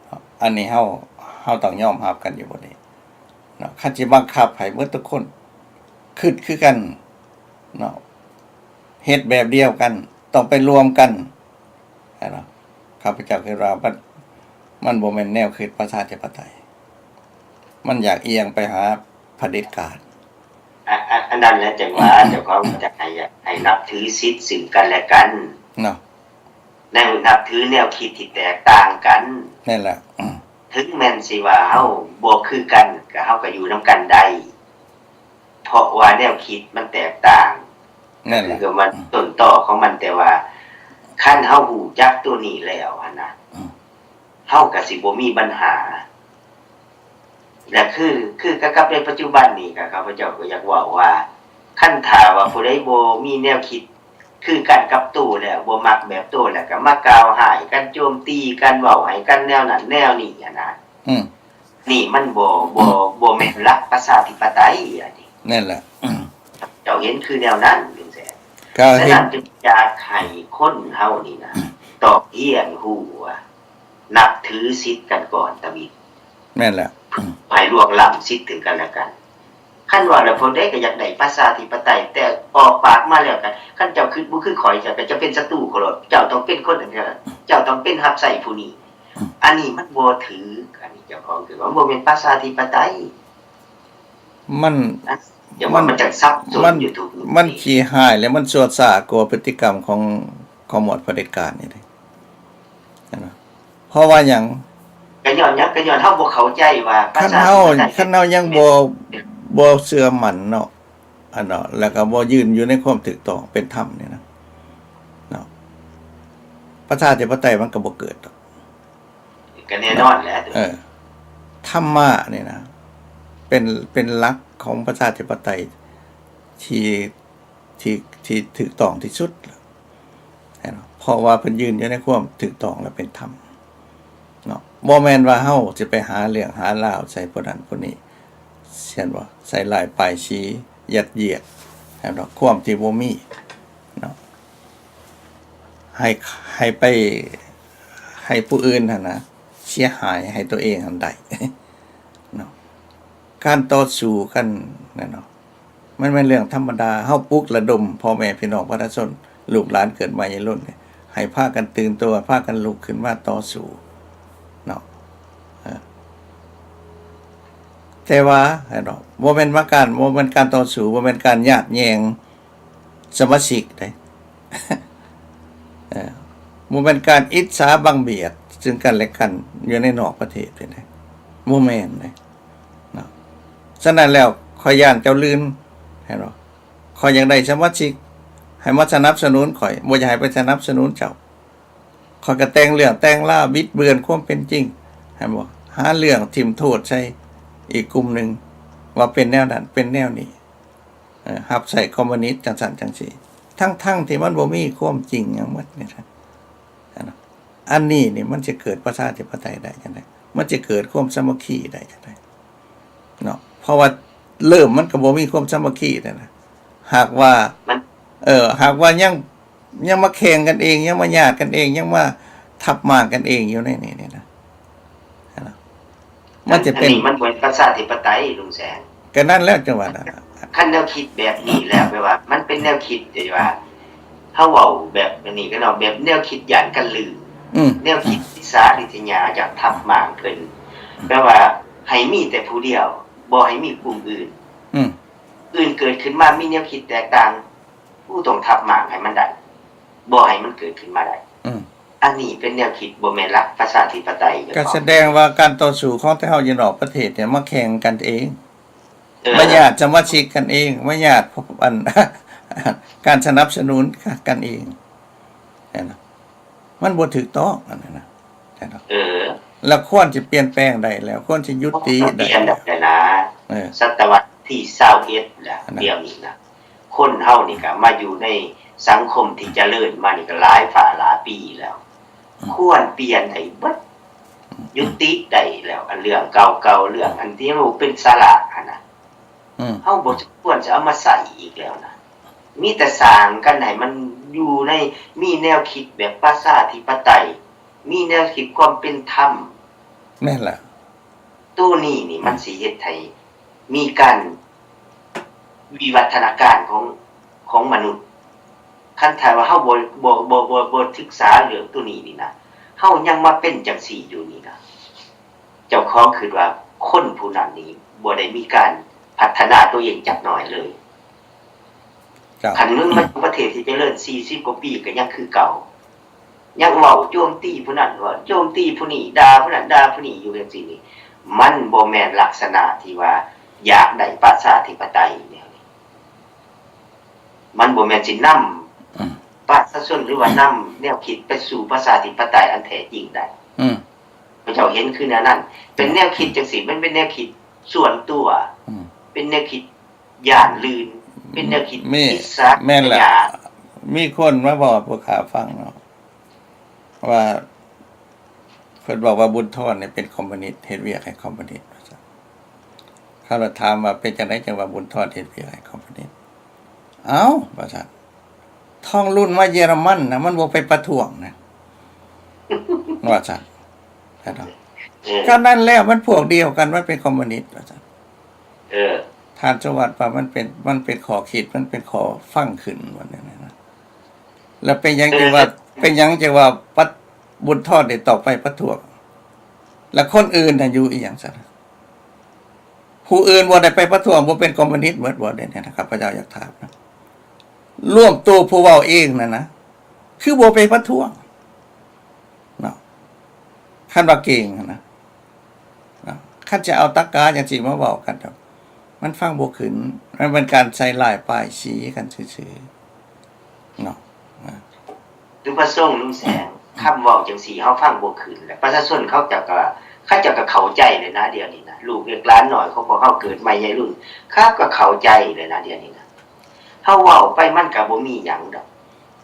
ເນາະ ອັນນີ້ເຮົາ ເຮົາຕ້ອງຍອມຮັບກັນຢູ່ບ່ອນນີ້ເນາະ ຄັນຊິບັງຄັບໃຫ້ໝົດທຸກຄົນຄິດຄືກັນເນາະ ເຮັດແບບດຽວກັນ ຕ້ອງໄປລວມກັນ ເຫັນບໍ່? ຂ້າພະເຈົ້າຄິດວ່າມັນ ມັນບໍ່ແມ່ນແນວຄິດປະຊາທິປະໄຕ ມັນຢາກອຽງໄປຫາຜະເດັດການ. ອາ ອາ ອັນນັ້ນແຫຼະ ຈັ່ງວ່າເຈົ້າຂອງຢາກໃຫ້ ໃຫ້ນັບຖືສິດຊຶ່ງກັນແລະກັນເນາະ ແນວນັບຖືແນວຄິດທີ່ແຕກຕ່າງກັນ ແມ່ນແລ້ວ ອືມ ເຖິງແມ່ນຊິວ່າເຮົາບໍ່ຄືກັນ ກໍເຮົາກໍຢູ່ນຳກັນໄດ້ ເພາະວ່າແນວຄິດມັນແຕກຕ່າງ ນັ້ນແຫຼະ ກໍຄືມັນ ອືມ ຕົ້ນຕໍຂອງມັນ ແຕ່ວ່າຄັນເຮົາຮູ້ຈັກໂຕນີ້ແລ້ວຫັ້ນນະ ອືມ ເຮົາກໍຊິບໍ່ມີບັນຫາ ແລະ ຄື ຄືກັນກັບໃນປັດຈຸບັນນີ້ ກໍຂ້າພະເຈົ້າກໍຢາກເວົ້າວ່າ ຄັນຖ້າວ່າຜູ້ໃດບໍ່ມີແນວຄິດຄືກັນກັບໂຕແລ້ວ ບໍ່ມັກແບບໂຕແລ້ວ ກໍມາກ່າວຮ້າຍກັນ ໂຈມຕີກັນ ເວົ້າໃຫ້ກັນແນວນັ້ນແນວນີ້ຫັ້ນນະ ອືມ ນີ້ມັນບໍ່ ບໍ່ ບໍ່ແມ່ນຫຼັກປະຊາທິປະໄຕອັນນີ້ ນັ້ນແຫຼະ ເຈົ້າເຫັນຄືແນວນັ້ນ ລຸງແສນ? ກໍເຫັນ ສະນັ້ນຈຶ່ງຢາກໃຫ້ຄົນເຮົານີ້ນະ ຕ້ອງຮຽນຮູ້ວ່າ ນັບຖືສິດກັນກ່ອນ ຕາວິດ ແມ່ນແລ້ວ ໃຫ້ລ່ວງລ້ຳສິດເຖິງກັນແລະກັນ. ຄັນວ່າແລ້ວ ຜູ້ໃດກໍຢາກໄດ້ປະຊາທິປະໄຕ ແຕ່ອອກປາກມາແລ້ວກໍ ຄັນເຈົ້າຄິດບໍ່ຄືຂ້ອຍ ເຈົ້າກໍຈະເປັນສັດຕູຂ້ອຍໂລດ ເຈົ້າຕ້ອງເປັນຄົນອັນນັ້ນ ເຈົ້າຕ້ອງເປັນຮັບໃຊ້ຜູ້ນີ້ ອັນນີ້ມັນບໍ່ຖືກ ອັນນີ້ເຈົ້າຂອງຄືວ່າມັນບໍ່ແມ່ນປະຊາທິປະໄຕ ມັນ ຈັ່ງວ່າມັນ ມັນຈັ່ງສັບສົນ ມັນ ຢູ່ທຸກ ມັນຂີ້ຮ້າຍ ແລະ ມັນຊົ່ວຊ້າກວ່າພຶດຕິກຳຂອງ ຂອງໝວດຜະເດັດການນີ້ເດ້ ເຫັນບໍ່? ເພາະວ່າຫຍັງ? ກໍຍ້ອນຫຍັງ? ກໍຍ້ອນເຮົາບໍ່ເຂົ້າໃຈວ່າປະຊາທິປະໄຕ ຄັນເຮົາ ຄັນເຮົາຍັງບໍ່ ບໍ່ເຊື່ອໝັ້ນເນາະ ອັນເນາະ ແລ້ວກໍບໍ່ຢືນຢູ່ໃນຄວາມຖືກຕ້ອງເປັນທຳນີ້ນະ ເນາະ ປະຊາທິປະໄຕມັນກໍບໍ່ເກີດດອກ. ກໍແນ່ນອນແຫຼະ ເອີ ທຳມະນີ້ນະ ເປັນ ເປັນຫຼັກຂອງປະຊາທິປະໄຕທີ່ ທີ່ ທີ່ຖືກຕ້ອງທີ່ສຸດ ເຫັນບໍ່? ເພາະວ່າເພິ່ນຢືນຢູ່ໃນຄວາມຖືກຕ້ອງ ແລະ ເປັນທຳເນາະ ບໍ່ແມ່ນວ່າເຮົາຊິໄປຫາເລື່ອງຫາລາວໃສ່ຜູ້ນັ້ນຜູ້ນີ້ ເຫັນບໍ່? ໃສ່ຮ້າຍປ້າຍສີ ຍັດຢຽດ ເຫັນບໍ່? ຄວາມທີ່ບໍ່ມີເນາະ ໃຫ້ ໃຫ້ໄປ ໃຫ້ຜູ້ອື່ນຫັ້ນນະເສຍຫາຍ ໃຫ້ຕົວເອງຫັ້ນໄດ້ເນາະ. ການຕໍ່ສູ້ກັນນັ້ນເນາະ ມັນແມ່ນເລື່ອງທຳມະດາ. ເຮົາປຸກລະດົມພໍ່ແມ່ພີ່ນ້ອງປະຊາຊົນ ລູກຫຼານເກີດໃໝ່ລຸ້ນນີ້ ໃຫ້ພາກັນຕື່ນຕົວ ພາກັນລຸກຂຶ້ນມາຕໍ່ສູ້ເນາະ ເອີ ແຕ່ວ່າ ເນາະ ບໍ່ແມ່ນວ່າການ ບໍ່ແມ່ນການຕໍ່ສູ້ ບໍ່ແມ່ນການຍາດແຍ່ງ ສະມາຊິກເດ້ ເອີ ບໍ່ແມ່ນການອິດສາບັງບຽດຊຶ່ງກັນແລະກັນຢູ່ໃນນອກປະເທດເດ້ ບໍ່ແມ່ນເດ້ເນາະ. ສະນັ້ນແລ້ວ ຂ້ອຍຢ້ານເຈົ້າລື່ນ ເຫັນບໍ່? ຂ້ອຍຢາກໄດ້ສະມາຊິກໃຫ້ມາສະໜັບສະໜູນຂ້ອຍ ບໍ່ຢາກໃຫ້ໄປສະໜັບສະໜູນເຈົ້າ. ຂ້ອຍກໍແຕ່ງເລື່ອງແຕ່ງລາວ ບິດເບືອນຄວາມເປັນຈິງ ເຫັນບໍ່? ຫາເລື່ອງຖິ້ມໂທດໃສ່ອີກກຸ່ມໜຶ່ງ ວ່າເປັນແນວນັ້ນເປັນແນວນີ້ ເອີ ຮັບໃຊ້ຄອມມູນິດ ຈັ່ງຊັ້ນຈັ່ງຊີ້ ທັງໆທີ່ມັນບໍ່ມີຄວາມຈິງຫຍັງໝົດນີ້ນະ. ອັນນີ້ນີ້ມັນຊິເກີດປະຊາທິປະໄຕໄດ້ຈັ່ງໃດ? ມັນຊິເກີດຄວາມສາມັກຄີໄດ້ຈັ່ງໃດເນາະ? ເພາະວ່າເລີ່ມມັນກໍບໍ່ມີຄວາມສາມັກຄີແລ້ວນະ ຫາກວ່າ ມັນ ເອີ ຫາກວ່າຍັງ ຍັງມາແຂ່ງກັນເອງ ຍັງມາຍາດກັນເອງ ຍັງມາທັບມ້າງກັນເອງຢູ່ໃນນີ້ນີ້ນະ ມັນຈະເປັນ ອັນນີ້ມັນບໍ່ແມ່ນປະຊາທິປະໄຕ ລຸງແສງ. ກໍນັ້ນແຫຼະ ຈັ່ງວ່ານັ້ນ ຄັນແນວຄິດແບບນີ້ແລ້ວ ແປວ່າມັນເປັນແນວຄິດທີ່ວ່າ ເຮົາເວົ້າແບບນີ້ກໍເນາະ ແບບແນວຄິດຢ້ານກັນລືມ ອືມ ແນວຄິດ ອືມ ອິດສາລິດສະຍາ ຢາກທັບມ້າງເພິ່ນ ແປວ່າໃຫ້ມີແຕ່ຜູ້ດຽວ ບໍ່ໃຫ້ມີກຸ່ມອື່ນ ອືມ ອື່ນເກີດຂຶ້ນມາມີແນວຄິດແຕກຕ່າງ ກູຕ້ອງທັບມ້າງໃຫ້ມັນໄດ້ ບໍ່ໃຫ້ມັນເກີດຂຶ້ນມາໄດ້. ອືມ ອັນນີ້ເປັນແນວຄິດ ບໍ່ແມ່ນຫຼັກປະຊາທິປະໄຕ. ກໍສະແດງວ່າການຕໍ່ສູ້ຂອງແຕ່ເຮົາຢູ່ນອກປະເທດນີ້ ມາແຂ່ງກັນເອງ ເອີ ມາຍາດສະມາຊິກກັນເອງ ມາຍາດອັນ ການສະໜັບສະໜູນກັນເອງ ແມ່ນບໍ່? ມັນບໍ່ຖືກຕ້ອງອັນນັ້ນນະ ແມ່ນບໍ່? ເອີ ແລ້ວຄວນຊິປ່ຽນແປງໄດ້ແລ້ວ ຄວນຊິຍຸຕິໄດ້ແລ້ວ ເອີ ສະຕະວັດທີຊາວເອັດແລ້ວ ອັນນັ້ນ ດຽວນີ້ນະ ຄົນເຮົານີ້ກະມາຢູ່ໃນສັງຄົມທີ່ຈະເລີນມານີ້ກະຫຼາຍຟ້າຫຼາຍປີແລ້ວ ອືມ ຄວນປ່ຽນໄດ້ເບິດ ອືມ ຍຸຕິໄດ້ແລ້ວ ອັນເລື່ອງເກົ່າໆ ເລື່ອງອັນທີ່ເປັນສາລະຫັ້ນນະ ອືມ ເຮົາບໍ່ສົມຄວນຈະເອົາມາໃຊ້ອີກແລ້ວນະ ມີແຕ່ສ້າງກັນໃຫ້ມັນຢູ່ໃນ ມີແນວຄິດແບບປະຊາທິປະໄຕ ມີແນວຄິດຄວາມເປັນທຳ. ແມ່ນລະ ໂຕນີ້ນີ້ ອືມ ມັນຊິເຮັດໃຫ້ມີການວິວັດທະນາການຂອງ ຂອງມະນຸດ. ຄັນຖ້າວ່າເຮົາບໍ່ ບໍ່ ບໍ່ ບໍ່ ບໍ່ສຶກສາເລື່ອງໂຕນີ້ນີ້ນະ ເຮົາຍັງມາເປັນຈັ່ງຊີ້ຢູ່ນີ້ນະ ເຈົ້າຂອງຄິດວ່າຄົນຜູ້ນັ້ນນີ້ບໍ່ໄດ້ມີການພັດທະນາຕົວເອງຈັກໜ້ອຍເລີຍ. ເຈົ້າ ຄັນເມືອງມັນຢູ່ປະເທດທີ່ຈະເລີນສີ່ສິບກວ່າປີກໍຍັງຄືເກົ່າ ຍັງເວົ້າໂຈມຕີຜູ້ນັ້ນ ເວົ້າໂຈມຕີຜູ້ນີ້ ດ່າຜູ້ນັ້ນ ດ່າຜູ້ນີ້ຢູ່ຈັ່ງຊີ້ນີ້ ມັນບໍ່ແມ່ນລັກສະນະທີ່ວ່າຢາກໄດ້ປະຊາທິປະໄຕແນວນີ້. ມັນບໍ່ແມ່ນຊິນຳ ອືມ ປະຊາຊົນ ຫຼືວ່ານຳແນວຄິດໄປສູ່ປະຊາທິປະໄຕອັນແທ້ຈິງໄດ້. ອືມ ພວກເຈົ້າເຫັນຄືແນວນັ້ນ ເປັນແນວຄິດຈັ່ງຊີ້ ມັນເປັນແນວຄິດສ່ວນຕົວ ອືມ ເປັນແນວຄິດຢ້ານລື່ນ ເປັນແນວຄິດ ມີ ອິດສາ ແມ່ນລະ ມີຄົນມາເວົ້າໃຫ້ພວກຂ້າຟັງເນາະ ວ່າ ເພິ່ນບອກວ່າບຸນທອນນີ້ເປັນຄອມມູນິດ ເຮັດວຽກໃຫ້ຄອມມູນິດວ່າຊັ້ນ. ເຂົາລະຖາມວ່າເປັນຈັ່ງໃດຈັ່ງວ່າບຸນທອນເຮັດວຽກໃຫ້ຄອມມູນິດ? ເອົ້າ ວ່າຊັ້ນ ທອງລຸນມາເຢຍລະມັນນະ ມັນບໍ່ໄປປະທ້ວງນະ ວ່າຊັ້ນ. ເອີ ກໍນັ້ນແຫຼະ ມັນພວກດຽວກັນ ມັນເປັນຄອມມູນິດວ່າຊັ້ນ. ເອີ ທ່ານສະຫວັດວ່າມັນເປັນ ມັນເປັນຂໍ້ຄິດ ມັນເປັນຂໍ້ຟັງຂຶ້ນວ່າແນວນັ້ນນະ. ແລ້ວເປັນຫຍັງຈຶ່ງວ່າ ເປັນຫຍັງຈຶ່ງວ່າປັດ ບຸນທອນໄດ້ຕ້ອງໄປປະທ້ວງ ແລ້ວຄົນອື່ນນະຢູ່ອີ່ຫຍັງຊັ້ນ? ຜູ້ອື່ນບໍ່ໄດ້ໄປປະທ້ວງ ບໍ່ເປັນຄອມມູນິດໝົດບໍ່? ເດ ນີ້ນະ ຂ້າພະເຈົ້າຢາກຖາມນະ ລວມໂຕຜູ້ເວົ້າເອງນັ້ນນະ ຄືບໍ່ໄປປະທ້ວງເນາະ? ຄັນວ່າເກັ່ງຫັ້ນນະ ເນາະ ຄັນຈະເອົາຕັກກະຈັ່ງຊີ້ມາເວົ້າກັນ ມັນຟັງບໍ່ຂຶ້ນ ມັນເປັນການໃສ່ຮ້າຍປ້າຍສີກັນຊື່ໆເນາະ. ຈຸດປະສົງ ລຸງແສງ ຄຳເວົ້າຈັ່ງຊີ້ເຮົາຟັງບໍ່ຂຶ້ນ ແລະ ປະຊາຊົນເຂົາເຈົ້າກໍ ເຂົາເຈົ້າກໍເຂົ້າໃຈແລ້ວນະ ດຽວນີ້ນະ ລູກເລັກຫຼານນ້ອຍຂອງພວກເຮົາເກີດໃໝ່ໃຫຍ່ລຸນ ເຂົາກໍເຂົ້າໃຈແລ້ວນະ ດຽວນີ້ນະ. ເຮົາເວົ້າໄປມັນກໍບໍ່ມີຫຍັງດອກ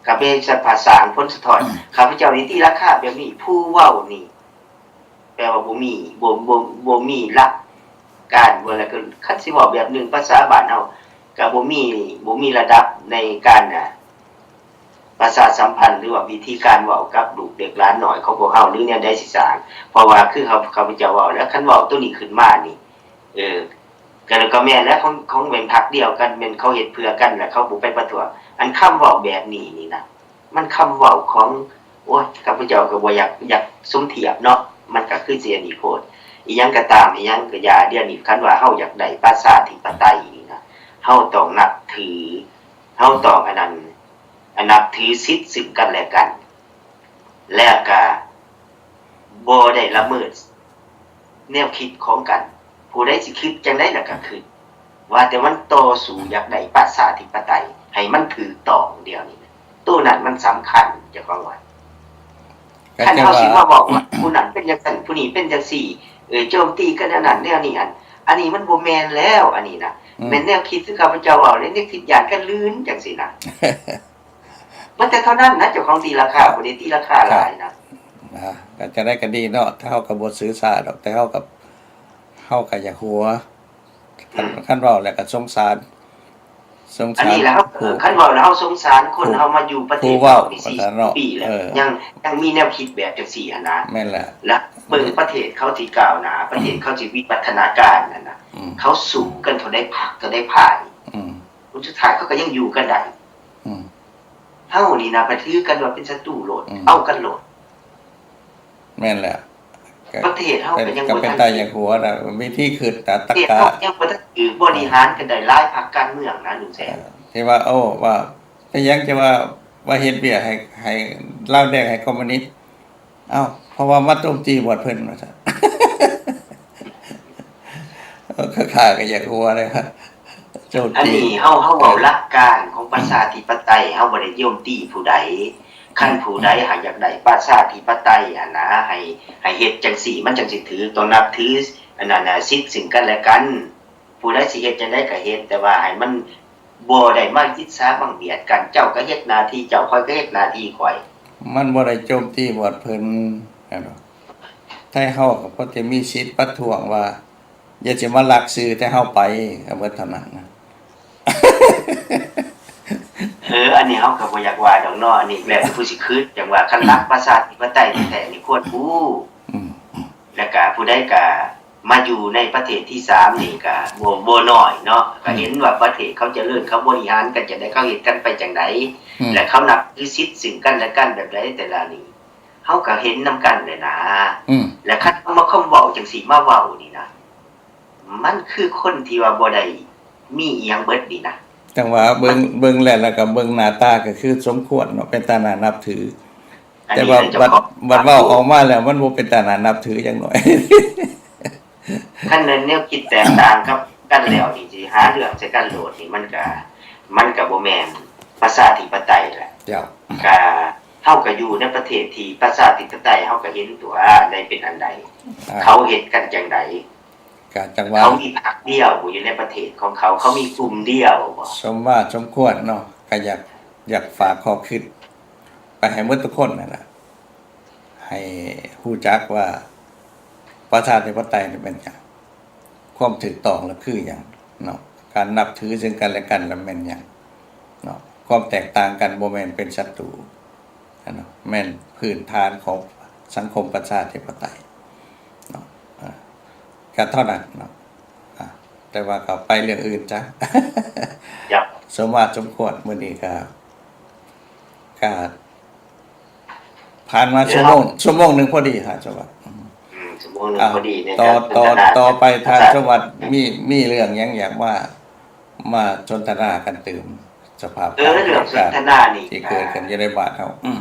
ກໍເປັນສະພາບສ້າງຜົນສະທ້ອນ. ຂ້າພະເຈົ້ານີ້ຕີລາຄາແບບນີ້ ຜູ້ເວົ້ານີ້ ແປວ່າບໍ່ມີ ບໍ່ ບໍ່ ບໍ່ມີຫຼັກການ ບໍ່ ແລ້ວກໍຄັນຊິເວົ້າແບບໜຶ່ງພາສາບ້ານເຮົາ ກໍບໍ່ມີ ບໍ່ມີລະດັບໃນການ ອາ ປະຊາສຳພັນ ຫຼືວ່າວິທີການເວົ້າກັບລູກເດັກຫຼານນ້ອຍຂອງພວກເຮົາ ຫຼືແນວໃດຊິສ້າງ. ເພາະວ່າຄືເຮົາ ຂ້າພະເຈົ້າເວົ້າແລ້ວ ຄັນເວົ້າໂຕນີ້ຂຶ້ນມານີ້ ເອີ ກໍ ກໍແມ່ນແຫຼະ ຂອງ ຂອງແມ່ນພັກດຽວກັນ ແມ່ນເຂົາເຮັດເພື່ອກັນ ແລ້ວເຂົາບໍ່ໄປປະທ້ວງ. ອັນຄຳເວົ້າແບບນີ້ນີ້ນະ ມັນຄຳເວົ້າຂອງ ໂອ້ຍ ຂ້າພະເຈົ້າກໍບໍ່ຢາກ ຢາກສົມທຽບເນາະ ມັນກໍຄືຊິອັນນີ້ໂພດ. ອີ່ຫຍັງກໍຕາມ ອີ່ຫຍັງກໍຢ່າ ດຽວນີ້ຄັນວ່າເຮົາຢາກໄດ້ປະຊາທິປະໄຕນີ້ນະ ເຮົາຕ້ອງນັບຖື ເຮົາຕ້ອງອັນນັ້ນ ນັບຖືສິດຊຶ່ງກັນແລະກັນ ແລ້ວກໍບໍ່ໄດ້ລະເມີດ ແນວຄິດຂອງກັນ ຜູ້ໃດຊິຄິດຈັ່ງໃດລະກະຄິດ ວ່າແຕ່ມັນຕໍ່ສູ້ຢາກໄດ້ປະຊາທິປະໄຕໃຫ້ມັນຖືກຕ້ອງດຽວນີ້ ໂຕນັ້ນມັນສຳຄັນ ເຈົ້າຂອງວ່າ. ຄັນເຮົາຊິມາເວົ້າວ່າຜູ້ນັ້ນເປັນຈັ່ງຊັ້ນ ຜູ້ນີ້ເປັນຈັ່ງຊີ້ ເອີ ໂຈມຕີກັນແນວນັ້ນແນວນີ້ຫັ້ນ ອັນນີ້ມັນບໍ່ແມ່ນແລ້ວ ອັນນີ້ນະ ອືມ ແມ່ນແນວຄິດຄືຂ້າພະເຈົ້າເວົ້າເລີຍ ແນວຄິດຢ້ານກັນລື່ນຈັ່ງຊີ້ນະ. ມັນແຕ່ເທົ່ານັ້ນນະ ເຈົ້າຂອງຕີລາຄາ ບໍ່ໄດ້ຕີລາຄາຫຼາຍນະ. ອ່າ ກໍຈັ່ງໃດກໍດີເນາະ ແຕ່ເຮົາກໍບໍ່ຖືສາດອກ ແຕ່ເຮົາກໍ ເຮົາກໍຢາກຫົວ ຄັນ ອືມ ຄັນເວົ້າແລ້ວກໍສົງສານ ສົງສານ ອັນນີ້ແຫຼະ ເຮົາ ຄັນເວົ້າແລ້ວເຮົາສົງສານຄົນ ຜູ້ ເຮົາມາຢູ່ປະເທດ ຜູ້ເວົ້າ ນີ້ ວ່າຊັ້ນເນາະ ສີ່ສິບປີແລ້ວ ເອີ ຍັງ ຍັງມີແນວຄິດແບບຈັ່ງຊີ້ຫັ້ນນະ. ແມ່ນແຫຼະ ແລະ ເບິ່ງປະເທດເຂົາທີ່ກ້າວໜ້າ ປະເທດເຂົາທີ່ວິວັດທະນາການນັ້ນນະ ອືມ ເຂົາສູ້ກັນເທົ່າໃດພັກເທົ່າໃດພາຍ ອືມ ຜົນສຸດທ້າຍເຂົາກໍຍັງຢູ່ກັນໄດ້. ອືມ ເຮົານີ້ນະ ໄປຖືກັນວ່າເປັນສັດຕູໂລດ ອືມ ເອົາກັນໂລດ. ແມ່ນແຫຼະ ປະເທດເຮົາກໍຍັງ ກໍເປັນຕາຢາກຫົວນະ ວິທີຄິດຕາ ປະເທດເຮົາຍັງບໍ່ທັນຖືກບໍລິຫານກັນໄດ້ ຫຼາຍພັກການເມືອງນະ ລຸງແສງ ເອີ ທີ່ວ່າ ໂອ້ ວ່າເປັນຫຍັງຈະວ່າ ວ່າເຮັດວຽກໃຫ້ ໃຫ້ລາວແດງ ໃຫ້ຄອມມູນິດ ເອົ້າ ເພາະວ່າມາໂຈມຕີບວດເພິ່ນວ່າຊັ້ນ ເອີ ຂ້າກໍຢາກຫົວເລີຍ ໂຈມຕີ ອັນນີ້ເຮົາ ເຮົາເວົ້າ ເອີ ຫຼັກການຂອງປະຊາທິປະໄຕ ເຮົາບໍ່ໄດ້ໂຈມຕີຜູ້ໃດ ຄັນຜູ້ໃດຫາກຢາກໄດ້ປະຊາທິປະໄຕຫັ້ນນະ ໃຫ້ ໃຫ້ເຮັດຈັ່ງຊີ້ ມັນຈັ່ງຊິຖືກ ຕ້ອງນັບຖື ອັນນັ້ນນະ ສິດຊຶ່ງກັນແລະກັນ ຜູ້ໃດຊິເຮັດຈັ່ງໃດກໍເຮັດ ແຕ່ວ່າໃຫ້ມັນບໍ່ໄດ້ມາອິດສາບັງບຽດກັນ ເຈົ້າກໍເຮັດໜ້າທີ່ເຈົ້າ ຂ້ອຍກໍເຮັດໜ້າທີ່ຂ້ອຍ. ມັນບໍ່ໄດ້ໂຈມຕີບວດເພິ່ນ ແມ່ນບໍ່? ໄທເຮົາກໍພໍແຕ່ມີສິດປະທ້ວງວ່າ ຢ່າຊິມາລັກຊື່ແຕ່ເຮົາໄປ ກໍເບິດເທົ່ານັ້ນນະ. ເອີ ອັນນີ້ເຮົາກໍບໍ່ຢາກວ່າດອກເນາະ ອັນນີ້ແລ້ວແຕ່ຜູ້ຊິຄິດ ຈັ່ງວ່າຄັນຫຼັກປະຊາທິປະໄຕແທ້ໆນີ້ຄວນຮູ້ ອືມ ແລ້ວກະຜູ້ໃດກະມາຢູ່ໃນປະເທດທີສາມນີ້ກະບໍ່ ບໍ່ນ້ອຍເນາະ ກະເຫັນວ່າປະເທດເຂົາຈະເລີນ ເຂົາບໍລິຫານກັນຈັ່ງໃດ ເຂົາເຮັດກັນໄປຈັ່ງໃດ ອືມ ແລະເຂົານັບຖືສິດຊຶ່ງກັນແລະກັນແບບໃດແຕ່ລະນີ້ ເຮົາກໍເຫັນນຳກັນແຫຼະນະ ອືມ ແລະຄັນເອົາມາຄຳເວົ້າຈັ່ງຊີ້ມາເວົ້ານີ້ນະ ມັນຄືຄົນທີ່ວ່າບໍ່ໄດ້ມີອີ່ຫຍັງເບິດນີ້ນະ ຈັ່ງວ່າເບິ່ງ ເບິ່ງແລ້ວ ແລ້ວກໍເບິ່ງໜ້າຕາກໍຄືສົມຄວນເນາະ ເປັນຕາໜ້ານັບຖື ແຕ່ວ່າບັດ ບັດເວົ້າອອກມາແລ້ວ ມັນບໍ່ເປັນຕາໜ້ານັບຖືຫຍັງໜ້ອຍ. ຄັນແມ່ນແນວຄິດແຕກຕ່າງກັບກັນແລ້ວນີ້ ຊິຫາເລື່ອງໃສ່ກັນໂລດນີ້ ມັນກະ ມັນກະບໍ່ແມ່ນປະຊາທິປະໄຕແຫຼະ. ເຈົ້າ ກະ ເຮົາກະຢູ່ໃນປະເທດທີ່ປະຊາທິປະໄຕ ເຮົາກະເຫັນຕົວໃດເປັນອັນໃດ ອ່າ ເຂົາເຮັດກັນຈັ່ງໃດ ກະຈັ່ງວ່າ ເຂົາມີພັກດຽວຢູ່ໃນປະເທດຂອງເຂົາ ເຂົາມີກຸ່ມດຽວບໍ? ສົມວ່າສົມຄວນເນາະ ກະຢາກ ຢາກຝາກຂໍ້ຄິດໄປໃຫ້ໝົດທຸກຄົນນັ້ນລະ ໃຫ້ຮູ້ຈັກວ່າປະຊາທິປະໄຕນີ້ແມ່ນຫຍັງ ຄວາມຖືກຕ້ອງລະຄືຫຍັງເນາະ ການນັບຖືຊຶ່ງກັນແລະກັນລະແມ່ນຫຍັງເນາະ ຄວາມແຕກຕ່າງກັນບໍ່ແມ່ນເປັນສັດຕູ ອັນນັ້ນແມ່ນພື້ນຖານຂອງສັງຄົມປະຊາທິປະໄຕເນາະ ອາ ກະເທົ່ານັ້ນເນາະ ອາ ແຕ່ວ່າກໍໄປເລື່ອງອື່ນຊະ ສົມມາສົມຄວນ ມື້ນີ້ກໍ ກໍຜ່ານມາຊົ່ວໂມງ ຊົ່ວໂມງໜຶ່ງພໍດີທ່ານສະຫວັດ ອືມ ຊົ່ວໂມງໜຶ່ງພໍດີ ຕໍ່ ຕໍ່ໄປທ່ານສະຫວັດ ມີ ມີເລື່ອງຫຍັງຢາກມາ ມາສົນທະນາກັນຕື່ມ ສະພາບ ເອີ ເລື່ອງສົນທະນານີ້ທີ່ເກີດຂຶ້ນຢູ່ໃນບ້ານເຮົາ ອືມ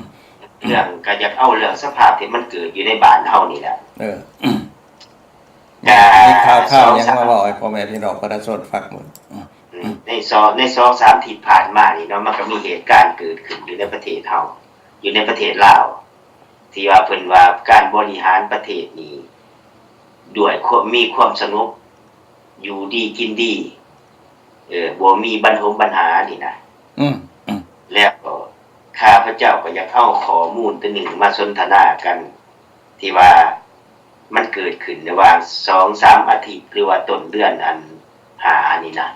ເລື່ອງ ກໍຢາກເອົາເລື່ອງສະພາບທີ່ມັນເກີດຢູ່ໃນບ້ານເຮົານີ້ແຫຼະ ເອີ ກະມີຂ່າວຄາວຫຍັງມາເວົ້າໃຫ້ພໍ່ແມ່ພີ່ນ້ອງປະຊາຊົນຟັງເບິ່ງ ອືມ ໃນສອງ ໃນສອງສາມທິດຜ່ານມານີ້ເນາະ ມັນກໍມີເຫດການເກີດຂຶ້ນຢູ່ໃນປະເທດເຮົາ ຢູ່ໃນປະເທດລາວ ທີ່ວ່າເພິ່ນວ່າການບໍລິຫານປະເທດນີ້ດ້ວຍຄວາມ ມີຄວາມສະຫງົບ ຢູ່ດີກິນດີ ເອີ ບໍ່ມີບັນຫົງບັນຫານີ້ນະ ອືມ ອືມ ແລ້ວກໍຂ້າພະເຈົ້າກໍຢາກເອົາຂໍ້ມູນຕົວໜຶ່ງມາສົນທະນາກັນ ທີ່ວ່າມັນເກີດຂຶ້ນໃນຫວ່າງສອງສາມອາທິດ ຫຼືວ່າຕົ້ນເດືອນອັນຫ້ານີ້ນະ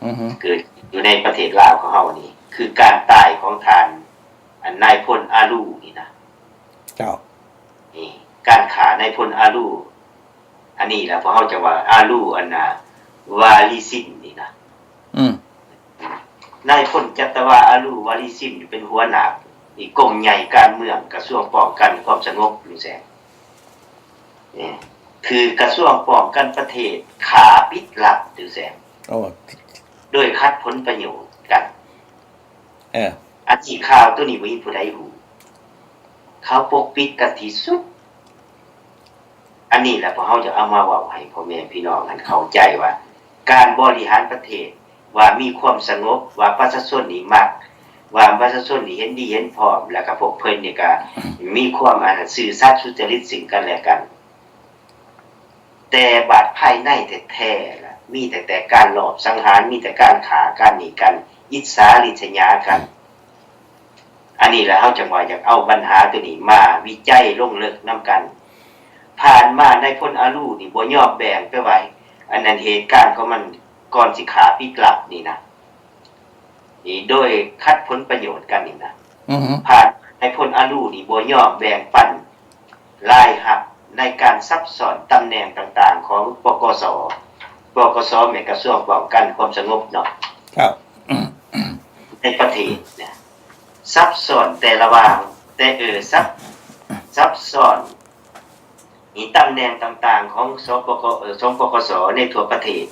ອືຮຶ ເກີດຢູ່ໃນປະເທດລາວຂອງເຮົານີ້ ຄືການຕາຍຂອງທ່ານ ອັນນາຍພົນອາລູນີ້ນະ ເຈົ້າ ນີ້ ການຂ້ານາຍພົນອາລູ ອັນນີ້ລະພວກເຮົາຈະວ່າອາລູ ອັນນາ ວາລີຊິນນີ້ນະ ອືມ ນາຍພົນຈັດຕະວາ ອາລູ ວາລີຊິນ ເປັນຫົວໜ້າອີກກົມໃຫຍ່ການເມືອງ ກະຊວງປ້ອງກັນຄວາມສະຫງົບ ລຸງແສງ ນີ້ ຄືກະຊວງປ້ອງກັນປະເທດຂ້າປິດລັບ ລຸງແສງ ໂອ້ ໂດຍຂັດຜົນປະໂຫຍດກັນ ເອີ ອັນທີ່ຂ່າວໂຕນີ້ບໍ່ມີຜູ້ໃດຮູ້ ເຂົາປົກປິດກັນທີ່ສຸດ. ອັນນີ້ລະພວກເຮົາຈະເອົາມາເວົ້າໃຫ້ພໍ່ແມ່ພີ່ນ້ອງຫັ້ນເຂົ້າໃຈວ່າ ການບໍລິຫານປະເທດ ວ່າມີຄວາມສະຫງົບ ວ່າປະຊາຊົນນີ້ມັກ ວ່າປະຊາຊົນນີ້ເຫັນດີເຫັນພ້ອມ ແລ້ວກະພວກເພິ່ນນີ້ກະມີຄວາມ ອັນ ຊື່ສັດສຸຈະລິດຊຶ່ງກັນແລະກັນ. ແຕ່ບາດພາຍໃນແທ້ໆລະ ມີຕັ້ງແຕ່ການລອບສັງຫານ ມີແຕ່ການຂ້າກັນນີ້ກັນ ອິດສາລິດສະຫຍາກັນ. ອັນນີ້ລະເຮົາຈັ່ງວ່າຢາກເອົາບັນຫາໂຕນີ້ມາວິໄຈລົງເລິກນຳກັນ. ຜ່ານມານາຍພົນອາລູນີ້ບໍ່ຍອມແບ່ງ ແປວ່າ ອັນນັ້ນເຫດການຂອງມັນ ກ່ອນຊິຂ້າປິດລັບນີ້ນະ ນີ້ໂດຍຂັດຜົນປະໂຫຍດກັນນີ້ນະ ອືຮຶ ຜ່ານນາຍພົນອາລູນີ້ບໍ່ຍອມແບ່ງປັນລາຍຮັບໃນການຊັບຊ້ອນຕຳແໜ່ງຕ່າງໆຂອງ ປກສ ປກສ ແມ່ນກະຊວງປ້ອງກັນຄວາມສະຫງົບເນາະ ເຈົ້າ ໃນປະເທດນະ ຊັບຊ້ອນແຕ່ລະຫວ່າງ ແຕ່ ເອີ ຊັບ ຊັບຊ້ອນ ມີຕຳແໜ່ງຕ່າງໆຂອງ ສປກ ເອີ ສປກສ ໃນທົ່ວປະເທດ